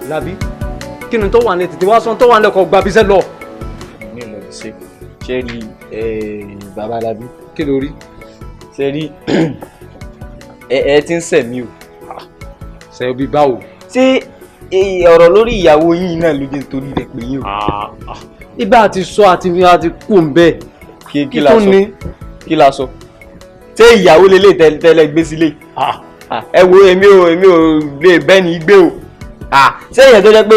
Lábí kí ni tó wà ní tètè wá sọ tó wà ní ọkọ̀ gbàbíṣẹ́ lọ. Mi ò lọ sí ṣe rí bàbá Lábí. Kí ló rí? Ṣe rí ẹ ti ń sẹ̀ mí o. Ṣe bí báwo? Ṣé ọ̀rọ̀ lórí ìyàwó yín náà ló jẹ́ nítorí rẹ̀ pé yín o? Ibà àti sọ àti àti kú ń bẹ́ẹ̀. Kí la sọ? Kí la sọ? Ṣé ìyàwó lélẹ̀ tẹ́lẹ̀ gbé sílé? Ẹ wo èmi ò lè bẹ́ẹ̀ ní gbé o. Ṣé èèyàn tó jẹ́ pé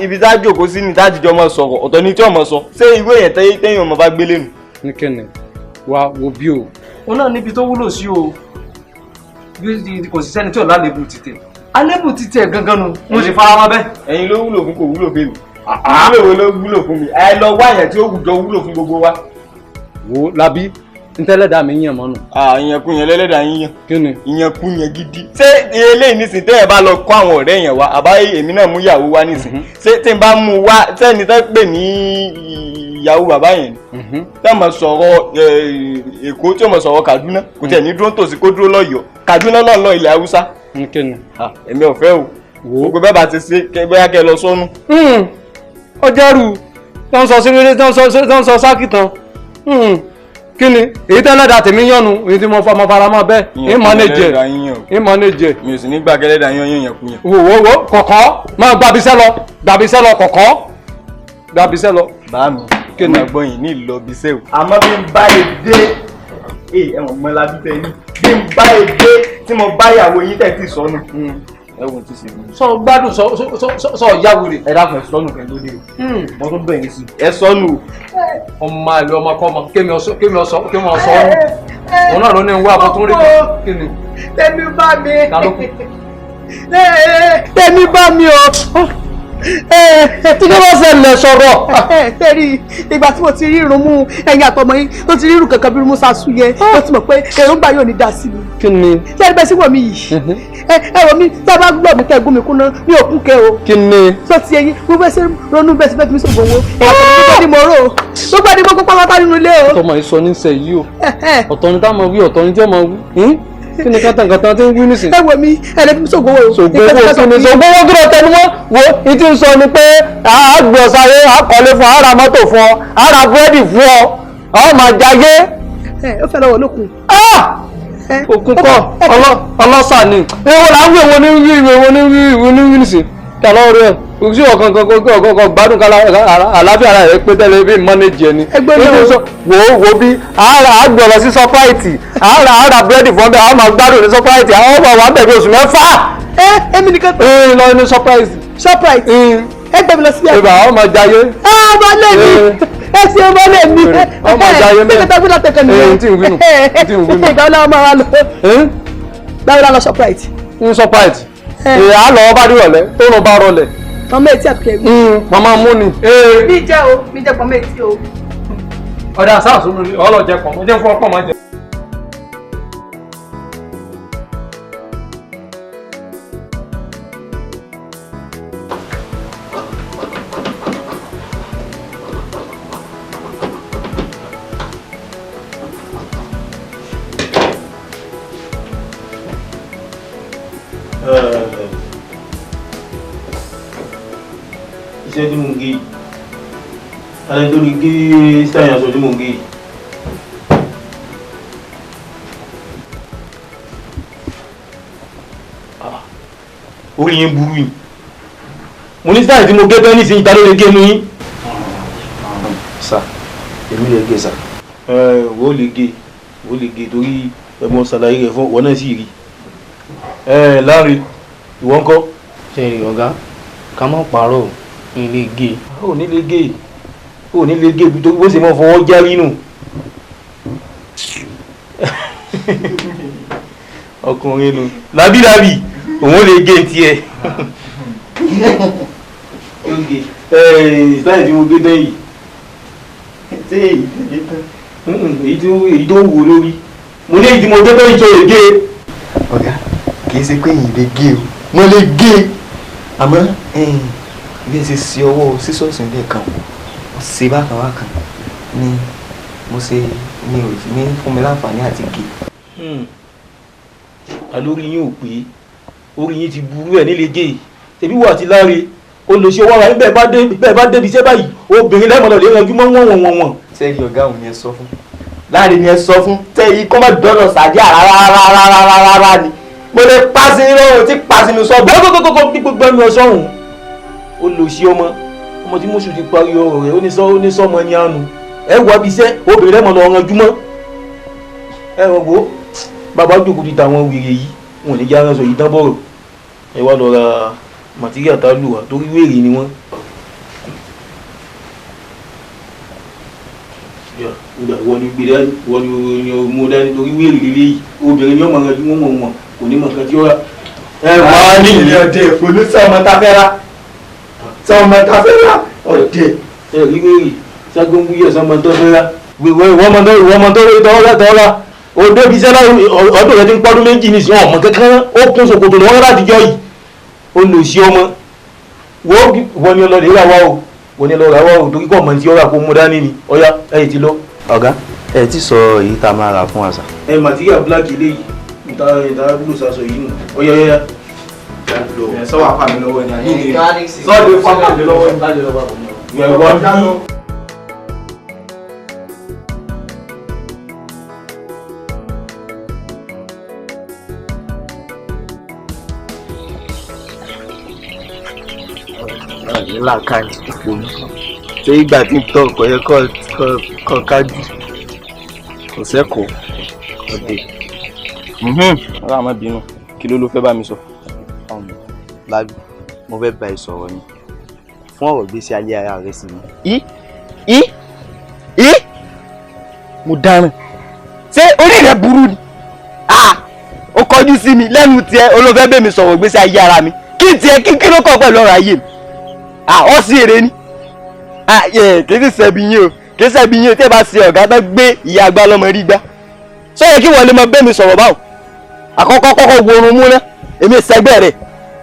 ibi tá a jókòó sí ni tá a jìjọ mọ sọ̀rọ̀ ọ̀tọ̀ ni tí ọmọ sọ, ṣé irú èèyàn tẹ́yìn ọmọ bá gbé lẹ́nu? Ní kẹ́ni wa wo bí o. Òun náà níbi tó wúlò sí o, bí kò sí sẹ́ni tí ò lálébù títẹ̀. Alébù títẹ̀ gangan nu, mo sì fara mọ́ bẹ́ẹ̀. Ẹ̀yin ló wúlò fún kò wúlò fún mi. Wúlò wo ló wúlò fún mi? Ẹ lọ wá èèyàn tí ó jọ wúlò fún gbogbo wa. Wo Lábí, ntẹ́lẹ̀dá mi yàn mọ́nu. Ìyẹn kú yẹn lẹ́lẹ́dàá yín yàn. Kí ni? Ìyẹn kú yẹn gidi. Ṣé eléyìí nísìn tẹ́ ẹ bá lọ kó àwọn ọ̀rẹ́ yẹn wá, àbá èmi náà mú ìyàwó wá nísìn. Ṣé tí n bá mú wá sẹ́ni tẹ́ pè ní ìyàwó bàbá yẹn ni? Tẹ́ mọ̀ sọ̀rọ̀ Èkó tí ó mọ̀ sọ̀rọ̀ Kaduna, kò tẹ̀ ní dúró tòsí kó dúró lọ́yọ̀ọ́. Kaduna náà lọ ilẹ̀ Haúsá. Kí ni? Èmi ò fẹ́ o. Gbogbo bẹ́ẹ̀ bá ti ṣe bóyá kẹ́ lọ sọ́nù. Ọjọ́rú tó ń sọ sí tó ń sọ sákìtàn. Kí ni èyí tẹ́lẹ̀ dà tèmi yànnu èyí tí mo fara mọ́ bẹ́ẹ̀ ìmọ̀ ní jẹ. Mi ò sì ní gbà kẹ́lẹ́dà yan yàn kú yàn. Wo wo wo kọ̀kọ́ máa gbàbíṣẹ́ lọ gbàbíṣẹ́ lọ kọ̀kọ́ gbàbíṣẹ́ lọ. Bá mi kí ni àgbọ̀n yìí ní ìlọbíṣẹ́ o. Àmọ́ bí n bá lè dé ẹ mọ̀ mọ́ Lábí tẹ ní bí n bá lè dé tí mo bá ìyàwó yín tẹ̀ tí sọnù. Ẹ wò ti ṣe mí. Sọ gbádùn sọ sọ ya wèrè. Ẹ dákun ẹ sọnù kẹ lóde o. Mo tún bẹ̀ yín sí. Ẹ sọnù o. Ọmọ àlè ọmọ kọ́mọ kémi ọsọ kémi ọsọ kémi ọsọ ọ̀hún. Òun náà ló ní wá àbọ̀ tó ń rí kí ni. Tẹ̀mí bá mi. Ta ló kù? Tẹ̀mí bá mi o. Tí kí wọ́n ṣẹlẹ̀ sọ̀rọ̀. Tẹ́rí ìgbà tí mo ti rí irun mú ẹ̀yìn àtọmọ yín tó ti rí irun kankan bí irun mú sasú yẹn ó ti mọ̀ pé èròǹgbà yóò ní dá sí mi. Kí ni? Ṣé ẹni bẹ́ẹ̀ sí wọ̀ mí yìí? Ẹ wọ̀ mí tí a bá gbọ́ mi tẹ́ gún mi kúná mi ò kún kẹ́ o. Kí ni? Sọ ti ẹyin mo fẹ́ ṣe ronú bẹ́ẹ̀ sí fẹ́ fi mí sògùn owó. Ẹ̀yìn ni mo rò ó. Gbogbo ẹni gbogbo pátá nínú ilé o. Tọmọ yìí sọ níṣẹ́ yìí o. Ọ̀tọ̀ ni táwọn wí ọ̀tọ̀ ni tí ọmọ wí. Kí ni kátàkátà tí ń wí nísìn. Ẹ wo mi ẹ lè fi sògùn owó. Sògùn owó kí ni sògùn owó kí ló tẹnu mọ́ wo ìtí ń sọ ni pé a gbé ọ̀sáyé a kọ́lé fún ọ a ra mọ́tò fún ọ a ra búrẹ́dì fún ọ ọ máa jayé. Ẹ ó fẹ́ lọ́wọ́ lókun. Òkun kọ́ ọlọ́sà ni èwo là ń wí èwo ní wí èwo ní wí èwo ní wí nísìn kí àlọ́ rẹ̀ sí ọ̀kan kan kan gbádùn kala àlàáfíà ara rẹ̀ pé tẹ́lẹ̀ bí mọ́nẹ́jì ẹni. Ẹgbẹ́ náà wò ó wo bí àárà àgbẹ̀ lọ sí sọ́práìtì àárà àárà búrẹ́dì fún ọbẹ̀ àwọn máa gbádùn ní sọ́práìtì àwọn ọmọ wa bẹ̀rẹ̀ oṣù mẹ́fà. Ẹ èmi nìkan tó. Ee lọ ní sọ́práìtì. Shoprite. Ẹ gbẹ mi lọ síbẹ̀. Ìbà àwọn máa jayé. Ẹ ọmọ lé mi ẹ ṣe ọmọ lé mi. Ọmọ jayé mẹ́. Ṣé kẹta gbọ́dọ̀ tẹ̀kẹ́ nìyẹn? Ee tí ń wínú tí ń wínú. Ìgbà wo la máa wá lọ? Báwo la lọ Shoprite? Ní Shoprite. Èè á lọ bá dìrọ̀lẹ́ tó rùn bá rọlẹ̀. Màmá etí àbíkẹ́ mi. Màmá mú ni. Mi jẹ́ o, mi jẹ́ pọ̀nmọ́ etí o. Ọ̀dà sáà sómi ọlọ́jẹ pọ̀ mo jẹ́ fún ọpọ̀ máa jẹ. Iṣẹ́ tí mo ń gé yìí alẹ́ tó ní gé sáyẹn aṣọ tí mo ń gé yìí. Orí yín burú yìí mo ní sáyẹn tí mo gé tán nísìnyí ta ló lè gé inú yín. Sà èmi lè gé sà. Ẹ wò ó lè gé wò ó lè gé torí ẹ mọ ṣàlàyé rẹ fún wọn náà sì rí ẹ Láre ìwọ ńkọ́. Ṣe rí ọ̀gá ká má parọ́ ní lè gé. Ó ní lè gé ó ní lè gé tó bó ṣe mọ fọwọ́ járí nù. Ọkùnrin nu lábílábí òun lè gé tiẹ̀. Sáyẹn tí mo gé tán yìí Ṣé èyí tó gé tán? Èyí tó wò lórí mo ní èyí tí mo gé tán yìí tó lè gé. Ọ̀gá kì í ṣe pé èyí lè gé o mo lè gé àmọ́ bí ẹ ṣe ṣe ọwọ́ sísọ́ọ̀sì lẹ́ẹ̀kan ó ṣe bákan bákan ni mo ṣe ní ò ní fún mi láǹfààní àti gé. Àlórí yín ò pé orí yín ti burú ẹ̀ nílé gé tẹ̀bí wà á ti Láre Olùsí owó ara yín bẹ́ẹ̀ bá débi iṣẹ́ báyìí obìnrin lẹ́mọ̀lọ́ lè ranjú mọ́ wọ̀n wọ̀n wọ̀n. Sẹ́yìn ọ̀gá òun yẹn sọ fún láàrin ni ẹ sọ fún tẹ yìí kọ́ má dọ́nà sàdí rárá ni mo lè pa sí inú ohun tí pa sínú sọ́ọ̀bù. Gbogbogbò bí gbogbo ẹnu ọsọ òun olùsí ọmọ ọmọ tí mọ́ṣù ti parí ọ̀rọ̀ rẹ̀ ó ní sọ́mọ ní àánú ẹ wọ ibi iṣẹ́ obìnrin lẹ́mọ̀lọ́ ranjú mọ́ ẹ wọ́n gbó bàbá jókòó ti tàwọn wèrè yìí wọn ò ní jẹ́ aránsọ yìí dán bọ̀rọ̀ ẹ wá lọ ra màtíríà tá a lù wá torí wèrè ni wọ́n. Ìgbà wọ́n ní gbé dání wọ́n ní mú dání torí wèrè lílé yìí obìnrin ni ọmọ rẹ̀ wọ́n wọ̀n wọ̀n kò ní mọ̀ nǹkan tí ó rà. Ẹ wá ní ilé ọdẹ ìpolú tí ọmọ ta fẹ́ rà tí ọmọ ta fẹ́ rà ọdẹ. Ẹ rí wèrè ságbóngbúyẹ̀ sọmọ tó fẹ́ rà ìwọ́n mọ tó rí tọ́wọ́ tọ́wọ́ òde ibi iṣẹ́ ọdún rẹ ti ń pọ́dún méjì ní ìsìn ọmọ kankan ó kún ṣòkòtò lọ́wọ́ látijọ́ yìí ó lò sí ọmọ wọ́n ní ọlọ́dẹ rà wá o wọ́n ní ọlọ́dẹ rà wá o torí kọ́ ọmọ tí ó rà kó mú dání ni ọ̀yá ẹ̀yìn ti lọ. Ọ̀gá ẹ ti sọ èyí tá a máa rà fún àṣà. Ẹ màtíríà black eléyìí ìta ìta ló sàṣọ yìí nù ọ̀yá ọ̀yá. Ẹ sọ wà fàmì lọ́wọ́ ni àní ni sọ́ọ̀dẹ̀ fàmì lọ́wọ́ ni. Làákàyè òpònú ṣé ìgbà tí ń tọ́ ọkọ̀ yẹ kọ́ kájú kò sẹ́kọ̀ọ́ ọ̀dẹ̀. Ọlọ́run má bínú kí ló fẹ́ bá mi sọ. Lábí mo fẹ́ bá ẹ sọ̀rọ̀ ni fún ọ̀rọ̀ gbèsè ayé ara rẹ sí mi. Í í í mo dáràn ṣé orí rẹ burú ni ó kọjú sí mi lẹ́nu tiẹ̀ olófẹ́ bẹ́ẹ̀ mi sọ̀rọ̀ gbèsè ayé ara mi kí tiẹ̀ kí ló kọ̀ pẹ̀lú ọ̀rọ̀ ayé mi ọ sí èrè ni kì í sì ṣẹbi yín o kì í ṣẹbi yín o tí ẹ bá ṣe ọ̀gá tó gbé ìyá àgbà lọ́mọ rí gbá sọ yẹ kí wọ́n lè mọ bẹ́ẹ̀ mi sọ̀rọ̀ báwo àkọ́kọ́ kọ́kọ́ wo orun mú ná èmi ṣẹgbẹ́ rẹ̀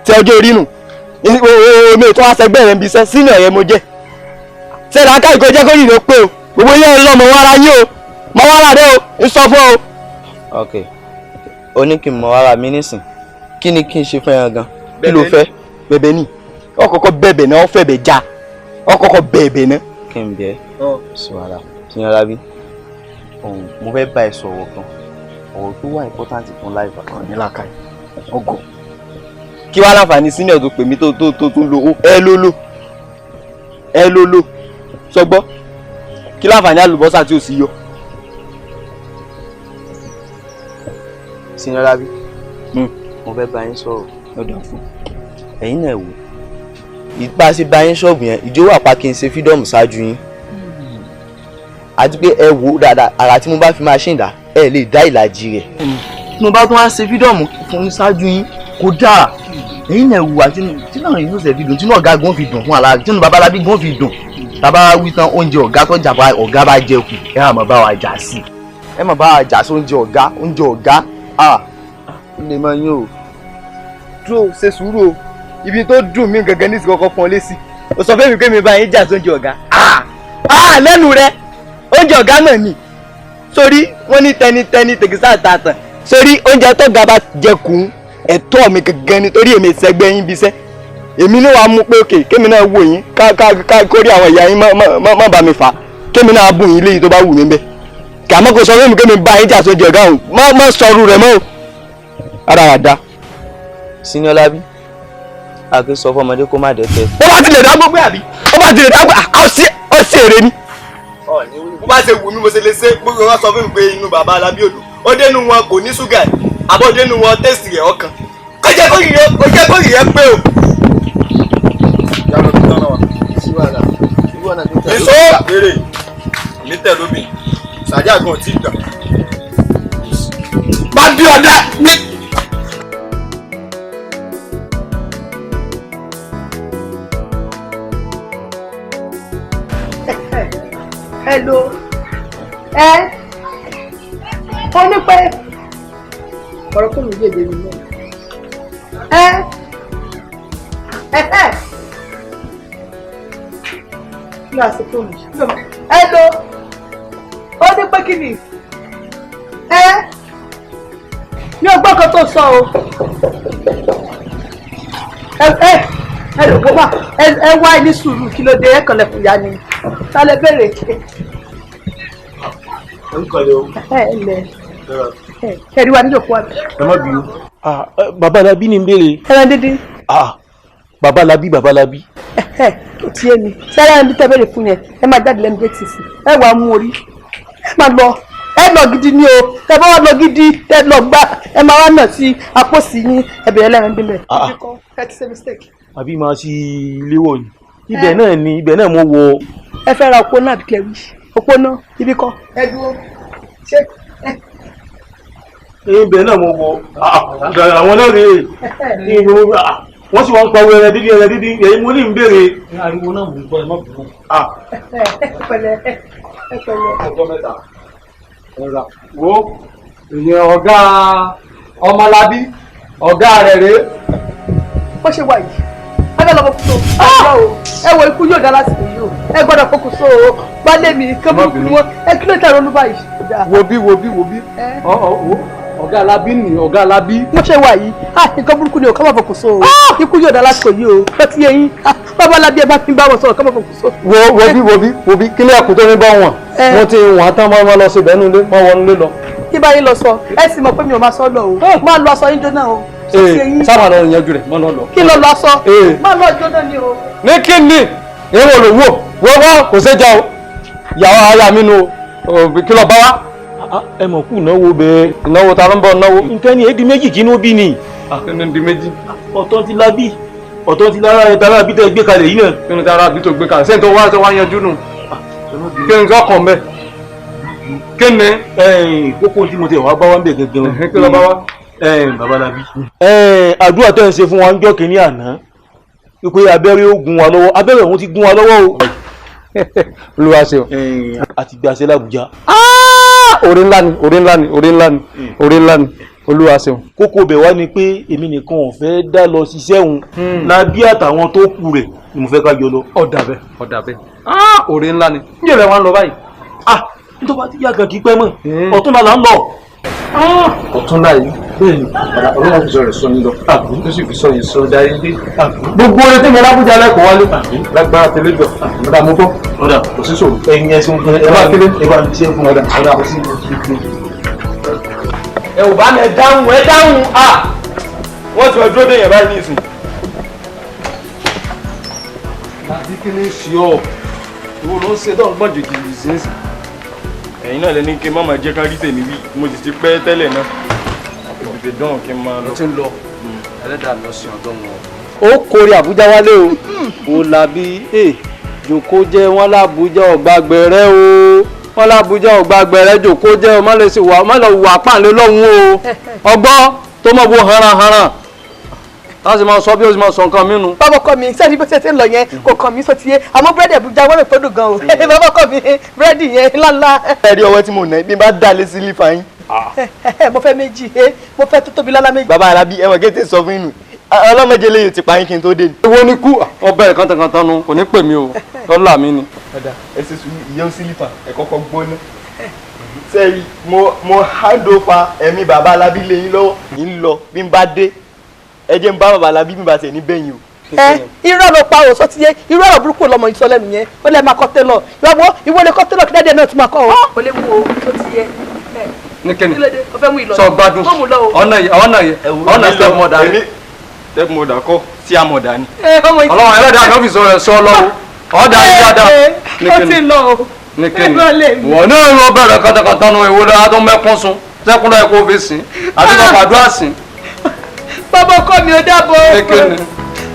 tí ọjọ́ orí nù èmi ò tún wá ṣẹgbẹ́ rẹ̀ ń bí iṣẹ́ sínú ẹ̀yẹ mo jẹ́ ṣẹlẹ̀ akáyìí jẹ́ kó yìí ló pé o gbogbo yẹn lọ mọ̀ wára yín o mọ̀ wára rẹ o ń sọ fún o. Ok o ní kí n mọ ara mi nísìn kí ni kí n ṣe fún ẹ gan kí ló fẹ́. Bẹ̀bẹ̀ ni ọkọ̀kọ̀ bẹ̀bẹ̀ náà ó fẹ̀bẹ̀ já ọkọ̀kọ̀ bẹ̀bẹ̀ náà. Kí n bẹ̀ sọ̀rọ̀ Senior Lábí mo fẹ́ bá ẹ sọ̀rọ̀ kan ọ̀rọ̀ tó wà important fún láìpẹ́. Nílàkàyè ọgọ kí wàá láǹfààní senior tó pè mí tó tó tó tó lo ẹ ló lò ẹ ló lò sọgbọ́ kí láǹfààní àlùbọ́sà tí ò sí yọ. Senior Lábí mo fẹ́ bá yín sọ̀rọ̀ lọ́dọ̀ fún ẹ̀yin náà wò ìpa sí bá yín ṣọ́ọ̀bù yẹn ìjọ wà pa kí n ṣe fídọ́ọ̀mù ṣáájú yín àti pé ẹ wò ó dáadáa àrà tí mo bá fi máṣíìnì dá ẹ lè dá ìlàjì rẹ̀ tí mo bá tún wá ṣe fídọ́ọ̀mù fún yín ṣáájú yín kò dáa ẹ̀yin náà wò àti tí náà yóò ṣe fi dùn tí náà ọ̀gá gan fi dùn fún aláàbí tí náà babalábí gan fi dùn tàbá wí tán oúnjẹ ọ̀gá tó jà ọ̀gá bá jẹ kù ẹ má bá wa jà sí ẹ má bá wa jà sí oúnjẹ ọ̀gá oúnjẹ ọ̀gá ah ó lè máa yín o. Dúró ṣe sùúrù o ibi tó dùn mí gangan ní ìsìnkọ́kọ́ fún ọ lésì o sọ fún mi pé mi bá yín jà sóúnjẹ ọ̀gá lẹ́nu rẹ oúnjẹ ọ̀gá náà ni sórí wọ́n ní tẹnitẹni tèkísà tààtàn sórí oúnjẹ tó ga bá jẹ kùn ẹ̀tọ́ mi gangan ni torí èmi ìsẹ́gbẹ́ yín bíṣẹ́ èmi ní wàá mú pé òkè kémi náà wò yín ká ká ká kórí àwọn ìyá yín má bá mi fà kémi náà bùn yín léyìí tó bá wù mí bẹ́ẹ̀ kàmọ́ kò sọ fún mi kémi bá yín jà sóúnjẹ ọ̀gá òun má sọrú rẹ̀ mọ́ o rádaràda. Senior Lábí a kì í sọ fọmọdé kó má dẹ́tẹ̀. Ó bá tilẹ̀ dá gbogbo àbí ó bá tilẹ̀ dá gbogbo ó sì èrè ni. Bó bá ṣe wù mí mo ṣe lè ṣe gbogbo wọn sọ fún mi pé inú bàbá Alábí òdò ó dénú wọn kò ní ṣúgà àbọ̀ dénú wọn tẹ̀sí rẹ̀ ọkàn kó jẹ́ kó yìí pé o. Èso èrè mi tẹ̀ lómi sàdí àgbọn ò tí ì gbà. Bá bí ọ̀dà ní. Hello ẹ ó ní pé ọ̀rọ̀ kò ní yé mi mọ́ ẹ ẹ ẹ ní àsìkò mi hello ó ní pé kí ni ẹ ní ọgbọ́n kan tó sọ o ẹ ẹ Ẹ lò wá ẹ wá ní sùúrù kí ló dé ẹ kànlẹ̀ fún ya ni. Ta lẹ bèrè? Ẹ lẹ. Ẹ rí wa nílò fún wa. Ẹ má bínú. Bàbá Lábí ni ń béèrè. Ẹran dídín. Bàbá Lábí, Bàbá Lábí. Ó ti yé mi. Sẹ́rẹ́ ẹni tẹ́ bẹ̀rẹ̀ fún yẹn, ẹ máa jáde lẹ́nu géètì sí. Ẹ wàá mú orí. Ẹ máa lọ. Ẹ lọ gidi ni o. Ẹ bá wà lọ gidi, ẹ lọ gbá. Ẹ máa wá nà sí apósí yín. Ẹ bẹ̀rẹ̀ lẹ́ran dín bẹ̀. Ẹ ti ṣe mistake. Àbí máa ṣe ilé wọ̀ ni. Ibẹ̀ náà ni, ibẹ̀ náà mo wọ. Ẹ fẹ́ ra òpó náà àbí kẹwì. Òpó náà, ibi kọ́. Ẹ dúró. Ṣé ibẹ̀ náà mo wọ. Àwọn náà rèé. Wọ́n sì wá ń pariwo ẹran dídín ẹran dídín èyí mo ní ń béèrè. Ariwo náà mò ń gbọ́, ẹ má bínú. Ẹ pẹ̀lẹ́, ẹ pẹ̀lẹ́. Ọjọ́ mẹ́ta. Ẹ̀rà wo ìyẹn ọ̀gá Ọmọlábí ọ̀gá rẹ̀ rèé. Bó ṣe wà yìí, ẹ fẹ́ lọ fokùnso. Ẹ wo ikú yóò dá lásìkò yìí o. Ẹ gbọ́dọ̀ fokùnso o. Baálé mi kébùkù ni wọ́n. Ẹ kí ló tẹ̀ ronú báyìí? Wo bí wo bí wo bí. Ọ̀gá Lábí ni ọ̀gá Lábí. Mo ṣe wà yìí, nǹkan burúkú ni o, ká má fokùnso o. Ikú yóò dá lásìkò yìí o. Bó ti yé yín, bàbá Lábí ẹ bá fi bá wọn sọ̀rọ̀, ká má fokùnso. Wo wo bí wo bí wo bí kílẹ̀ ẹ̀kú tó ní bá wọn. Wọ́n ti wọ́n tán máa lọ sí ibẹ̀ nulẹ̀, máa wọnú lé lọ. Kí báyìí lọ sọ, ẹ sì mọ̀ pé mi ò máa sọ lọ o. Máa lọ aṣọ yín jóná o. Sábà lọ yanjú rẹ̀, máa lọ lọ. Kí lọ lọ aṣọ? Máa lọ jóná ni o. Ní kí ni? Èwo ló wò? Wọ́n wá kò séjà o. Ìyàwó aya mi nu o, kí lọ bá wá? Ẹ mọ̀ kú ìnáwó bẹ́ẹ̀. Ìnáwó ta ló ń bọ̀ náwó. Nǹkan ni èdè méjì kí inú bí ni. Kí ni di méjì? Ọ̀tọ̀ ti Lábí, ọ̀tọ̀ ti lára ẹ̀ tara bí tẹ́ gbé kalẹ̀ yìí náà. Kí ni tara bí tó gbé kalẹ̀? Sẹ́yìn tó wá tó wá yanjú nù. Kí ni kọ́ mẹ́? Kí ni? Kókó tí mo ti wá bá wá ń bẹ̀ gangan. Kí ló bá wá? Bàbá Lábí. Àdúrà tẹ́ ń ṣe fún wa ń jọ́ kínní àná. Wípé abẹ́rẹ́ ó gún wa lọ́wọ́, abẹ́rẹ́ òun ti gún wa lọ́wọ́ o. Olúwa ṣe o. Àti gbàṣẹ l'Àbújá. Oore ńlá ni, oore ńlá ni, oore ńlá ni, oore ńlá ni, Olúwa ṣeun. Kókó bẹ̀ wá ni pé èmi nìkan ò fẹ́ dá lọ ṣiṣẹ́ òun. Lábí àtàwọn tó kù rẹ̀ ni mo fẹ́ ká jọ lọ. Ọ̀dà bẹ́ẹ̀, ọ̀dà bẹ́ẹ̀. Oore ńlá ni. Ǹjẹ́ lẹ wá ń lọ báyìí? Nítorí wàá ti yá gan kí pẹ́ mọ́. Ọ̀túnla là ń lọ. Ọ̀túnla yìí. Bẹ́ẹ̀ni, Ọlọ́run fi sọ rẹ̀ sọ yín lọ. Tó sì fi sọ yín sọ darí dé. Gbogbo oore tí mo lábújá lẹ́kọ̀ọ́ wálé. Lágbára tẹ́lẹ̀ jọ. Ọ̀dà mo gbọ́. Ọ̀dà kò sí sòrò. Ẹyin ẹ sún fún ẹ. Ẹ bá kéré. Ẹ bá ṣe fún ọ̀dà. Ọ̀dà kò sí. Ẹ ò bá mi ẹ dáhùn ẹ dáhùn à. Wọ́n ti wọ́n dúró dé yẹn báyìí nísìn. Láti kí ni ṣe ọ́? Ìwọ ló ń ṣe tó ń gbọ́n jìjì sí. Ẹ̀yin náà lẹ ní kí n má máa jẹ́ ká rí tèmi wí, mo sì ti pẹ́ tẹ́lẹ̀ náà. Tètè dán kí n máa lọ. Mo ti ń lọ. Ẹlẹ́dàá lọ sí ọ̀dọ́ wọn. Ó kórè Àbújá wálé o. Ó làbí jòkó jẹ́ wọn lábújá ọ̀gbà gbẹ̀rẹ́ o. Wọn lábújá ọ̀gbà gbẹ̀rẹ́ jòkó jẹ́ o má lè ṣe wà má lọ wà páàlẹ́ lọ́hùn o. Ọgbọ́n tó mọ̀ bó hanrahanran. Láti máa sọ bí ó sì máa sọ nǹkan mí nu. Bàbá ọkọ mi sẹ́ni bó ṣe ti ń lọ yẹn kò kàn mí sọ́tí yé àmọ́ búrẹ́dì Àbújá wọ́n mi fọ́dún gan o. Bàbá ọkọ mi búrẹ́dì yẹn ńláńlá. Ẹ rí ọwọ́ tí mo nà bí n bá dà lé sí lífa yín. Mo fẹ́ méjì, mo fẹ́ tó tóbi lálá méjì. Bàbá Alábí ẹ̀wọ̀n kété sọ fún inú ọlọ́mọdé lè ti pa yín kí n tó dé ni. Ewo ni kú ọbẹ̀ kàntàkàntàn nu kò ní pè mí o lọ́la mi ni. Ẹ ṣe sùúrù ìyẹn sílífà ẹ kọ́kọ́ gbóná. Sẹ́yìn mo hand over ẹ̀mí bàbá Alábí lé yín lọ́wọ́. Ń lọ bí n bá dé ẹ jẹ́ n bá bàbá Alábí mi bá tẹ̀ ní bẹ́yìn o. Irọ́ ló pa òsó ti yé irú ọ̀rọ̀ burúkú lọmọ yìí sọ lẹ́nu yẹn ó lẹ́ máa kọ́ tẹ́lọ̀ ìwọ ìwọ lè kọ́ tẹ́lọ̀ kí dáadé náà tún máa kọ́ o. Kò lè mú o tó ti yé. Ní kíni o fẹ́ mú ìlọ sọ gbádùn ọ̀nà yìí ọ̀nà yìí ọ̀nà step mother rẹ. Step mother kọ́ sí àmọ̀dá ni. Ọlọ́run ẹlẹ́dàá kan fi sọ rẹ̀ sọ lọ́wọ́ ọ̀dà yìí dáadáa. Ó ti lọ o. Ní kíni wọ́n náà lọ bẹ̀rẹ̀ kàtàkàtà nu ìwé lọ́wọ́ tó mẹ́kún sun sẹ́kún náà kó fi sìn àti kó fàdúrà sìn. Bàbá ọkọ mi ò dábọ̀. Ní kíni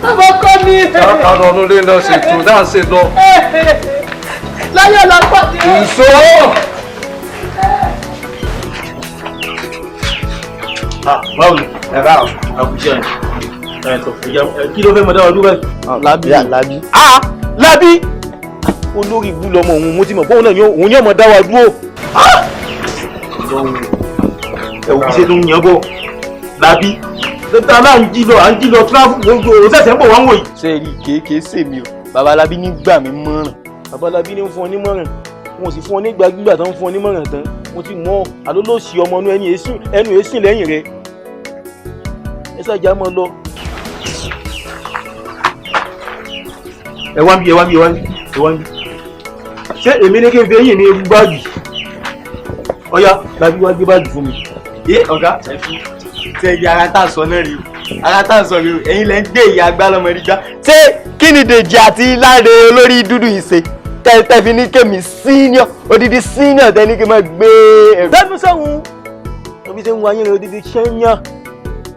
Bàbá ọkọ mi. Káàkiri ọdún lé lọ sí ètò dáhùn sí lọ. Láyọ̀ la pàdé. Nso. Báwo ni? Ẹ bá Àbújá ni. Ẹ tọ̀ kí ló fẹ́ mọ dáwọ́ dúró báyìí? Lábí. Lábí. Lábí! Olórí ibú lọmọ òun mo ti mọ̀ bóun náà ni òun yóò mọ dáwọ́ dúró. Ẹ wò bí ṣe tó ń yan bọ̀. Lábí. Tata náà ń jí lọ, à ń jí lọ tíráfù gbogbo òṣèṣẹ́ ń bọ̀ wá ń wò yìí. Ṣé rí kéèké sèmi o? Bàbá Alábí ní gbà mí mọ́ràn. Bàbá Alábí ní fún ọ nímọ̀ràn. Wọn ò sì fún ọ nígbà gbígbà tó ń fún ọ nímọ̀ràn tán. Mo ti mọ̀ àlólòsì ọmọ inú ẹnu èsìn lẹ́yìn rẹ̀. Ẹ ṣáàjà mọ́ lọ. Ẹ wá ń bí, ẹ wá ń bí, ẹ wá ń bí, ẹ wá ń bí. Ṣé èmi ní kí n fi eyín mi rú báàgì? Ọ̀yá, Lábí wá gbé báàgì fún mi. Ẹ ọ̀gá, ẹ fi ṣe iye ara tá à ń sọ náà rí o, ara tá à ń sọ rí o, ẹ̀yin lẹ́ ń gbé ìyá agbá lọ́mọ rí gbá. Ṣé kí ni Dèjì àti Láre olórí dúdú yìí ṣe tẹ́ fi ní kémi senior, odidi senior tẹ́ ní kí n máa gbé ẹrù. Tẹnu sẹ́wọ̀n omi ṣe ń wáyé rẹ odidi sẹ́yìn,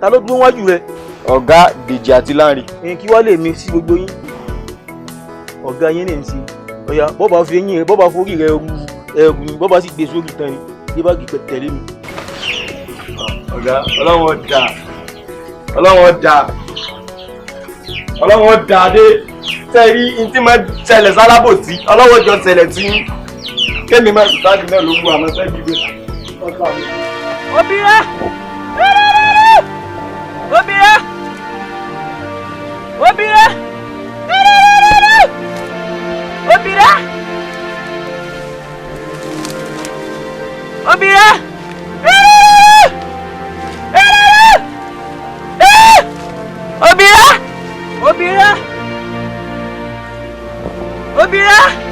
ta ló dúró wájú rẹ? Ọ̀gá, Dèjì àti Láre. Ẹ̀yin kí wá lè mi sí gbogbo yín, ọ̀gá yín ní sí. Ọ̀yá, bọ́ba fi eyín rẹ, bọ́ba forí rẹ rú ẹrù ni, bọ́ba sì gbé sórí tán ni, gbé báàgì tẹ̀lé mi. Ọ̀gá, ọlọ́wọ́n dà, ọlọ́wọ́n dà, ọlọ́wọ́n dà dé. Tẹ́rí n tí máa ṣẹlẹ̀ sálábòtí, ọlọ́wọ́ jọ ṣẹlẹ̀ tí kémi máa sùtáàdì náà ló wù àmọ́ fẹ́ gbígbé. Obìnrin! Obìnrin! Obìnrin! Obìnrin! Obìnrin! Obìnrin! Obìnrin! Obìnrin! Obìnrin!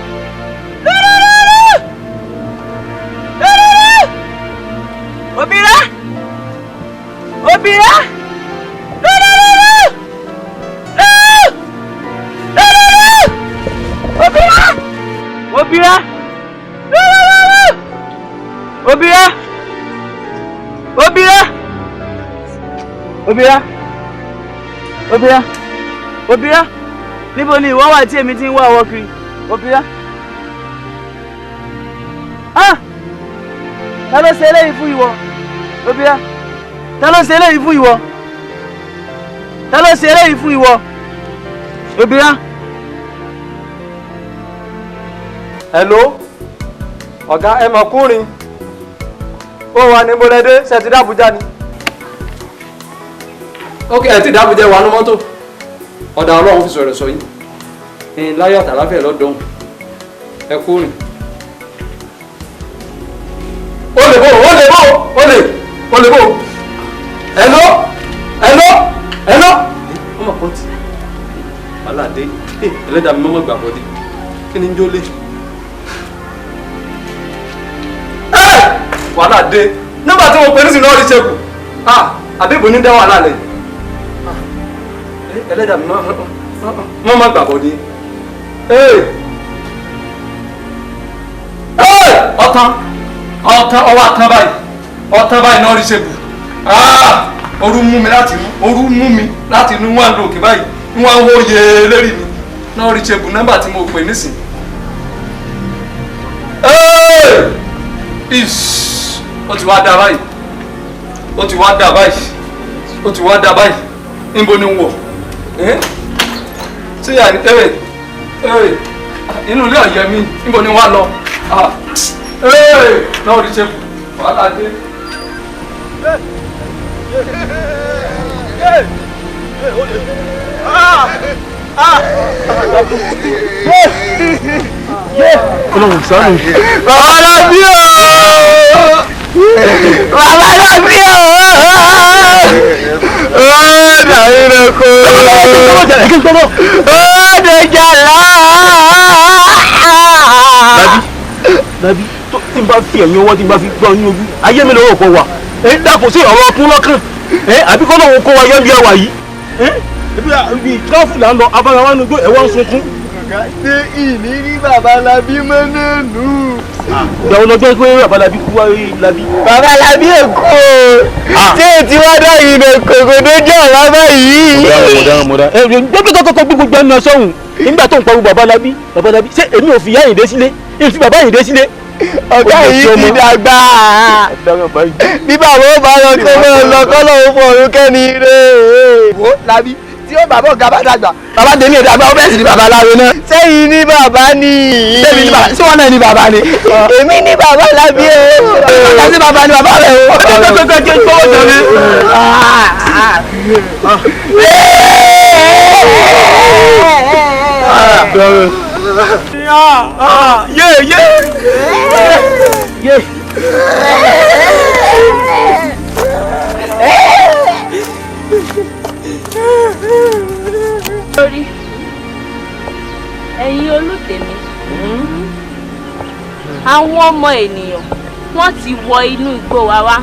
Obìnrin! Obìnrin! Obìnrin! Obìnrin! Obìnrin! Obìnrin! Obìnrin! Obìnrin! Níbo ni ìwọ wà tí èmi ti ń wá ọwọ́ kiri? Obìnrin! Ah! Ta ló ṣe eléyìí fún ìwọ? Obìnrin! Ta ló ṣe eléyìí fún ìwọ? Ta ló ṣe eléyìí fún ìwọ? Obìnrin! Hello, ọ̀gá, ẹ mọ̀ kúrin ó wà ní mọ́lẹ́dẹ́, ṣe ti dábùjá ni? Ok, ẹ ti dábùjá wà ní mọ́tò. Ọ̀dà, ọlọ́run fi sọ̀rọ̀ sọ yín ẹ̀yin láyọ̀ àtàláfẹ́ lọ́dọ̀ọ́hùn. Ẹ kúrin. Ó lè bò, ó lè bò, ó lè, ó lè bò. Hello, hello, hello. Ọmọ kan ti wàhálà dé. Ẹlẹ́dàá mi mọ́mọ́ gbà bọ́dé, kí ni ń jó lé? Wàhálà dé. Nígbà tí mo pè ní sinú ọ̀rí ṣẹ́kù, àbíbò ní dá wàhálà lẹ̀. Ẹlẹ́dàá mi mọ́ má gbà bọ́dé. Ọ̀tán, ọ̀tán, ọwọ́ àtán báyìí, ọ̀tán báyìí náà rí ṣẹ́kù. Ooru mú mi láti inú, ooru mú mi láti inú wọn lòkè báyìí, wọn wó yé lérí mi náà rí ṣẹ́kù. Nọ́mbà tí mo pè nísìn. Ó ti wá dá báyìí, ó ti wá dá báyìí, ó ti wá dá báyìí. Níbo ni wọ̀ ṣé yà ní inú ilé ọ̀yẹ́ mi? Níbo ni wà lọ náà rí ṣe wàhálà dé. Ọlọ́run ṣàánú. Bàbá Lábí o! Bàbá Lábí o! Ó dàrí lóko. Ó dẹjà lá. Lábí, Lábí, tí n bá fi ẹ̀yìn ọwọ́, tí n bá fi gbọ́ ní ojú ayé mi lọ́wọ́ kọ wà. Ẹ dákun, sí ọ̀rọ̀ ọkùn lọ́kàn ẹ àbí kọ́ lóun kó wa yẹ́ bí a wà yìí? Ibi tráfù là ń lọ, abára wa nugbó, ẹ̀ wọ́n ń sunkún. Ṣé ìní rí bàbá Lábí mọ́ náà nù? Ìgbà wo lọ gbọ́ pé bàbá Lábí kú wá Lábí? Bàbá Lábí Èkó tí ètí wá dá yìí lè kòkó tó jẹ́ ọ̀la báyìí. Mo dáhùn, mo dáhùn. Ẹ gbẹ́gbẹ́ kọ́kọ́ gbé gbogbo ẹnu ọ̀sọ́hùn nígbà tó ń pariwo bàbá Lábí, bàbá Lábí. Ṣé èmi ò fi ìyá Àyìndé sílé? Èmi fi bàbá Àyìndé sílé. Ọ̀gá yìí ti dàgbà. Bí bàbá ó bá lọ kó mọ́ lọ kọ́ lọ́wọ́ fún ọ̀run kẹ́ni rẹ̀. Wo Lábí tí ó bàbá ọ̀gá bá dàgbà, bàbá tèmi ò dàgbà, ó bẹ̀rẹ̀ sí ní bàbá láwo náà. Sẹ́yìn ní bàbá ní. Sẹ́yìn ní bàbá, sí wọn náà ní bàbá ni. Èmi ní bàbá Lábí o. Bàbá sí bàbá ní bàbá rẹ̀ o. Yé yé yé. Lórí Àwọn ọmọ ènìyàn wọ́n ti wọ inú igbó wa wá.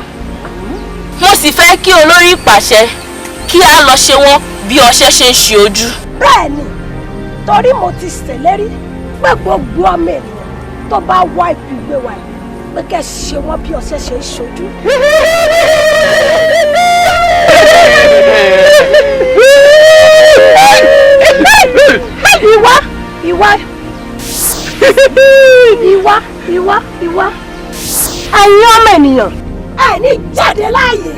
Mo sì fẹ́ kí olórí pàṣẹ kí a lọ ṣe wọ́n bí ọṣẹ ṣe ń ṣe ojú. Bẹ́ẹ̀ ni, torí mo ti ṣèlérí pé gbogbo ọmọ ènìyàn tó bá wá ibi ìgbé wa yìí, pé kẹ́ ṣe wọ́n bí ọṣẹ ṣe ń ṣojú. Ìwá ìwá ìwá ìwá ìwá, ẹ̀yin ọmọ ènìyàn, ẹ ní jáde láàyè.